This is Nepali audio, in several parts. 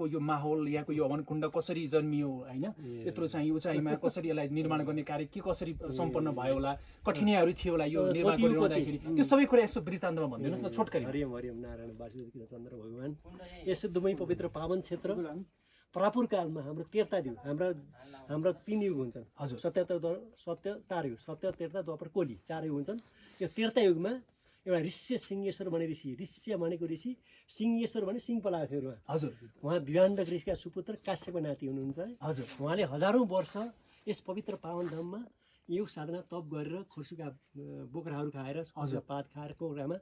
यहाँको यो माहौल यहाँको यो हवनकुण्ड कसरी जन्मियो हैन यत्रो चाहिँ उचाइमा कसरी यसलाई निर्माण गर्ने कार्य के कसरी सम्पन्न भयो होला कठिनाइहरू थियो होला यो निर्माण गरिरहँदाखेरि त्यो सबै कुरा यसो वृत्तान्तमा भनिदिनुहोस् न छोटकरी हरिओम हरिओम नारायण वासुदेव चन्द्र भगवान यसो दुवै पवित्र पावन क्षेत्र परापुर कालमा हाम्रो तेर्तादेव हाम्रा 3 युग हुन्छन् सत्य 4 युग सत्य त्रेता द्वापर कोली 4 युग हुन्छन् यो त्रेता युगमा एउटा ऋष्य सिंहेश्वर भन्ने ऋषि ऋष्य भनेको ऋषि सिंहेश्वर भने सिंह पलाएको हजुर उहाँ विभाण्डक ऋषिका सुपुत्र काश्यपको नाति हुनुहुन्छ हजुर उहाँले हजारौं वर्ष यस पवित्र पावन धाममा योग साधना तप गरेर खुर्सुका बोक्राहरू खाएर पात खाएर कोरामा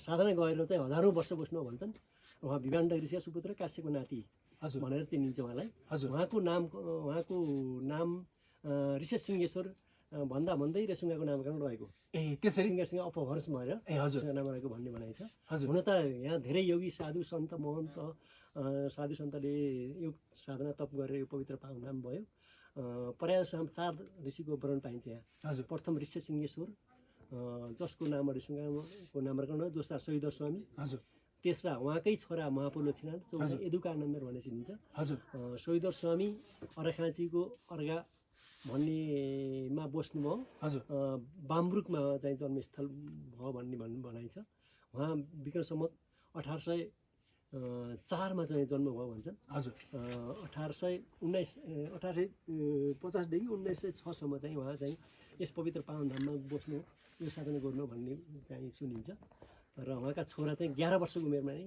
साधना गरेर चाहिँ हजारौं वर्ष बस्नु भन्छन् उहाँ विभाण्डक ऋषिका सुपुत्र काश्यपको नाति भनेर चिनिन्छ उहाँलाई उहाँको नाम ऋष्य सिंहेश्वर भन्दा भन्दै रेसुङ्गाको नामकरण रहेको त्यसरी सिंहसँग अपभ्रंश भएर नाम रहेको भन्ने भनाइ छ हुन त यहाँ धेरै योगी साधु सन्त महन्त साधु सन्तले योग साधना तप गरेर यो पवित्र पावन नाम भयो प्रायः 4 ऋषिको वर्णन पाइन्छ यहाँ प्रथम ऋष्य सिंहेश्वर जसको नाम ऋषिको नामकरण हो दोस्रो शहीद स्वामी तेस्रा उहाँकै छोरा महापुर लक्ष्मीनारायण चौथा यदुकानन्द भनेर चिनिन्छ शहीद स्वामी अर्घाखाँचीको अर्घा भन्नेमा बस्नुभयो बामरुकमा चाहिँ जन्मस्थल भयो भन्ने भनाइ छ उहाँ विक्रम सम्वत 1804 मा चाहिँ जन्म भयो भन्छन् 1850 देखि 1906 सम्म चाहिँ उहाँ चाहिँ यस पवित्र पावन धाममा बस्नु यो साधना गर्नु भन्ने चाहिँ सुनिन्छ र उहाँका छोरा चाहिँ 11 वर्षको उमेरमा नै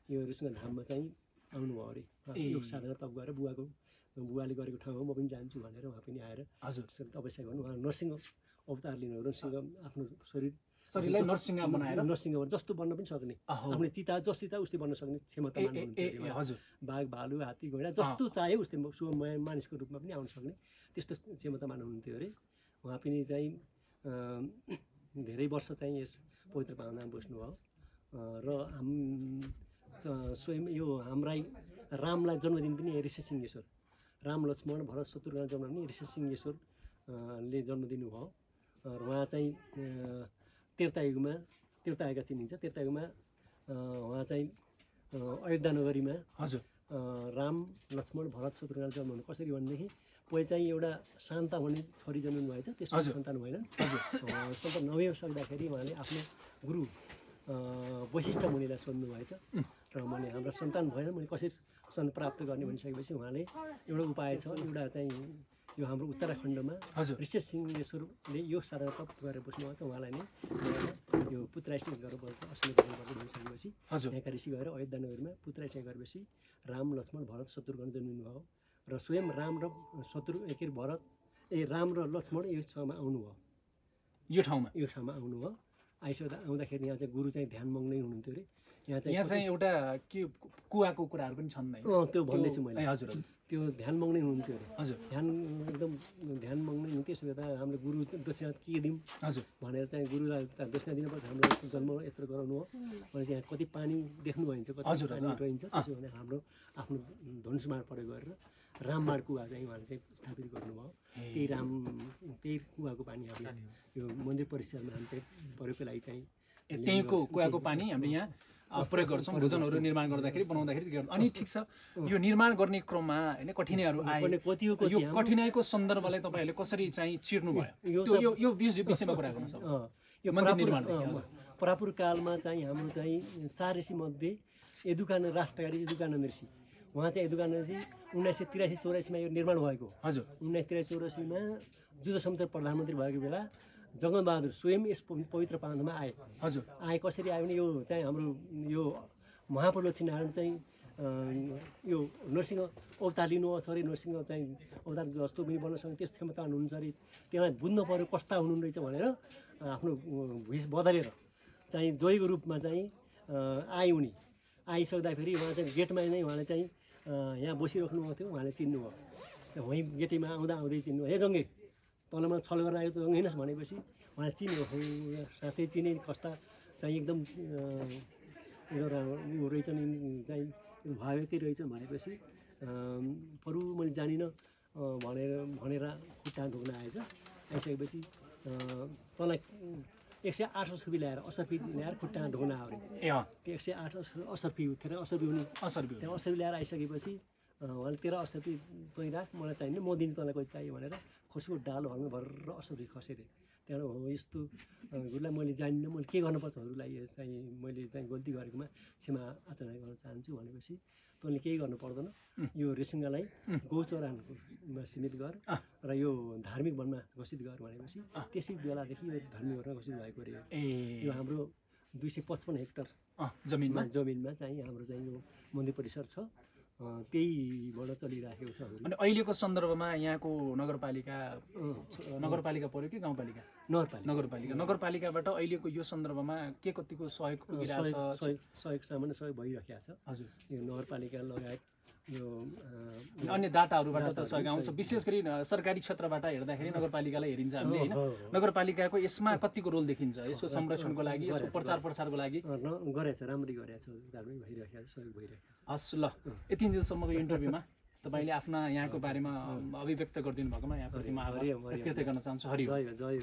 यो ऋषिङ धाममा चाहिँ आउनुभयो अरे यो साधना तप गरेर बुवाले गरेको ठाउँमा म पनि जान्छु भनेर उहाँ पनि आएर तपस्या गर्नु उहाँ नरसिंह अवतार लिनु नरसिंह आफ्नो शरीरलाई नरसिंह बनाएर नरसिंह जस्तो बन्न पनि सक्ने आफ्नो चिता जस्तो चिता उस्तै बन्न सक्ने क्षमता मान्नुहुन्थ्यो बाघ भालु हात्ती घोडा जस्तो चाह्यो उस्तै शुभ मानिसको रूपमा पनि आउन सक्ने त्यस्तो क्षमता मान्नुहुन्थ्यो अरे उहाँ पनि चाहिँ धेरै वर्ष चाहिँ यस पवित्र पावनमा बस्नुभयो र स्वयं यो हाम्रै रामलाई जन्मदिन पनि ऋष्य सिंहेश्वर राम लक्ष्मण भरत शत्रुघ्न जन्म पनि ऋष्य सिंहेश्वर ले जन्म दिनुभयो र उहाँ चाहिँ त्रेता युगमा त्रेता आएका चिनिन्छ त्रेता युगमा उहाँ चाहिँ अयोध्या नगरीमा राम लक्ष्मण भरत शत्रुघ्न जन्म हुनु कसरी भनेदेखि पहिले चाहिँ एउटा शान्ता भन्ने छोरी जन्मिनु भएछ त्यसको सन्तान भएन सन्तान नभइ सक्दाखेरि उहाँले आफ्नो गुरु वशिष्ठ मुनिलाई सोध्नु भएछ र मैले हाम्रो सन्तान भएन मैले कसरी सन्तान प्राप्त गर्ने भनिसकेपछि उहाँले एउटा उपाय छ एउटा चाहिँ यो हाम्रो उत्तराखण्डमा ऋष्य सिंहेश्वरले यो साधना तप गरेर बस्नुभएको छ उहाँलाई नै यो पुत्राष्टमी गर्नुपर्छ अश्वमेध गर्नुपर्छ भनिसकेपछि यहाँका ऋषि गएर अयोध्या नगरीमा पुत्राष्टमी गरेपछि राम लक्ष्मण भरत शत्रुघ्न जन्मिनु भयो र स्वयं राम र राम र लक्ष्मण यो ठाउँमा आउनुभयो यो ठाउँमा आउनुभयो आउँदाखेरि यहाँ चाहिँ गुरु चाहिँ ध्यान मग्नै हुनुहुन्थ्यो अरे यहाँ चाहिँ एउटा के कुवाको कुराहरू पनि छन् त्यो भन्दैछु मैले हजुर त्यो ध्यान मग्नै हुनुहुन्थ्यो अरे हजुर एकदम ध्यान मग्नै हुन्थ्यो त्यसो गर्दा हामीले गुरु दक्षिणा के दिउँ हजुर भनेर चाहिँ गुरुलाई दक्षिणा दिनुपर्छ हाम्रो जन्म यत्रो गराउनु हो भनेपछि यहाँ कति पानी देख्नु भइन्छ कति पानी रहन्छ त्यसो भने हाम्रो आफ्नो धनुषमाड प्रयोग गरेर राममाड कुवा चाहिँ उहाँले चाहिँ स्थापित गर्नुभयो त्यही कुवाको पानी हामीले यो मन्दिर परिसरमा हामी चाहिँ प्रयोगको लागि चाहिँ त्यहीँको कुवाको पानी हामीले यहाँ प्रयोग गर्छौँ भोजनहरू निर्माण गर्दाखेरि बनाउँदाखेरि अनि ठिक छ यो निर्माण गर्ने क्रममा होइन कठिनाइहरू आए यो कठिनाइको सन्दर्भलाई तपाईँहरूले कसरी चाहिँ चिर्नु भयो यो विषयमा कुरा गर्नु सक्छ यो मन्दिर निर्माण परापुर कालमा चाहिँ हाम्रो चाहिँ 4 ऋषि मध्ये राष्ट्रकारी यदुकानन्द ऋषि उहाँ चाहिँ यदुकानन्द ऋषि 1983-84 मा यो निर्माण भएको हजुर 1983-84 मा जुद्ध संसद प्रधानमन्त्री भएको बेला जङ्गबहादुर स्वयं यस पवित्र पावनमा आए हजुर आए कसरी आयो भने यो चाहिँ हाम्रो यो महापुर लक्ष्मीनारायण चाहिँ यो नरसिंह अवतार लिनु अरे नरसिंह चाहिँ अवतार जस्तो पनि बन्न सक्ने त्यस क्षमता हुनुहुन्छ अरे त्यसलाई बुझ्नु पर्यो कस्ता हुनुहुन्न रहेछ भनेर आफ्नो भेष बदलेर चाहिँ जोगीको रूपमा चाहिँ आए उनी आइसक्दाखेरि उहाँ चाहिँ गेटमा नै उहाँले चाहिँ यहाँ बसिराख्नु भएको थियो उहाँले चिन्नुभयो वहीँ गेटैमा आउँदै चिन्नु हे जङ्गे तलमा छल गर्न आएको त हिँड्नुहोस् भनेपछि उहाँले चिन्यो साथै चिने कस्ता चाहिँ एकदम ऊ रहेछन् चाहिँ भावेकै रहेछन् भनेपछि बरु मैले जानिनँ भनेर खुट्टा ढोक्न आइसकेपछि तँलाई 108 असर्फी ल्याएर असर्फी ल्याएर खुट्टामा ढुङ्गा आयो अरे ए अँ त्यो 108 असर्फी थिएन असर्फी हुने असर बिउ त्यहाँ असर्फी ल्याएर आइसकेपछि उहाँले 13 असर्फी तँ राख मलाई चाहिने म दिनु तँलाई कोही चाहियो भनेर खोसेको डालो घरमा भरेर असर्फी खसेँ अरे त्यहाँबाट हो यस्तो हरूलाई मैले जानिनँ मैले के गर्नुपर्छ हरूलाई चाहिँ मैले चाहिँ गल्ती गरेकोमा क्षमा याचना गर्न चाहन्छु भनेपछि तँले केही गर्नु पर्दैन यो रेसुङ्गालाई गौचौरामा सीमित गर र यो धार्मिक वनमा घोषित गर भनेपछि त्यसै बेलादेखि यो धार्मिक वनमा घोषित भएको रे ए यो हाम्रो 255 हेक्टर जमिनमा जमिनमा चाहिँ हाम्रो चाहिँ यो मन्दिर परिसर छ त्यहीबाट चलिराखेको छ अनि अहिलेको सन्दर्भमा यहाँको नगरपालिका नगरपालिका पर्यो कि गाउँपालिका नगरपालिका नगरपालिकाबाट अहिलेको यो सन्दर्भमा के कतिको सहयोग पुगिरहेको छ सहयोग सामान्य सहयोग भइराखेको छ हजुर यो नगरपालिका लगायत यो अनि अन्य दाताहरूबाट त सहयोग आउँछ विशेष गरी सरकारी क्षेत्रबाट हेर्दाखेरि नगरपालिकालाई हेरिन्छ हामीले होइन नगरपालिकाको यसमा कतिको रोल देखिन्छ यसको संरक्षणको लागि यसको प्रचार प्रसारको लागि गरेछ राम्ररी गरेछ धार्मिक भइरहेको छ सहयोग भइरहेको छ हस् ल यति इन्जेलसम्मको इन्टरभ्यूमा तपाईँले आफ्ना यहाँको बारेमा अभिव्यक्त गरिदिनु भएकोमा यहाँप्रति म आभार व्यक्त गर्न चाहन्छु हरि जय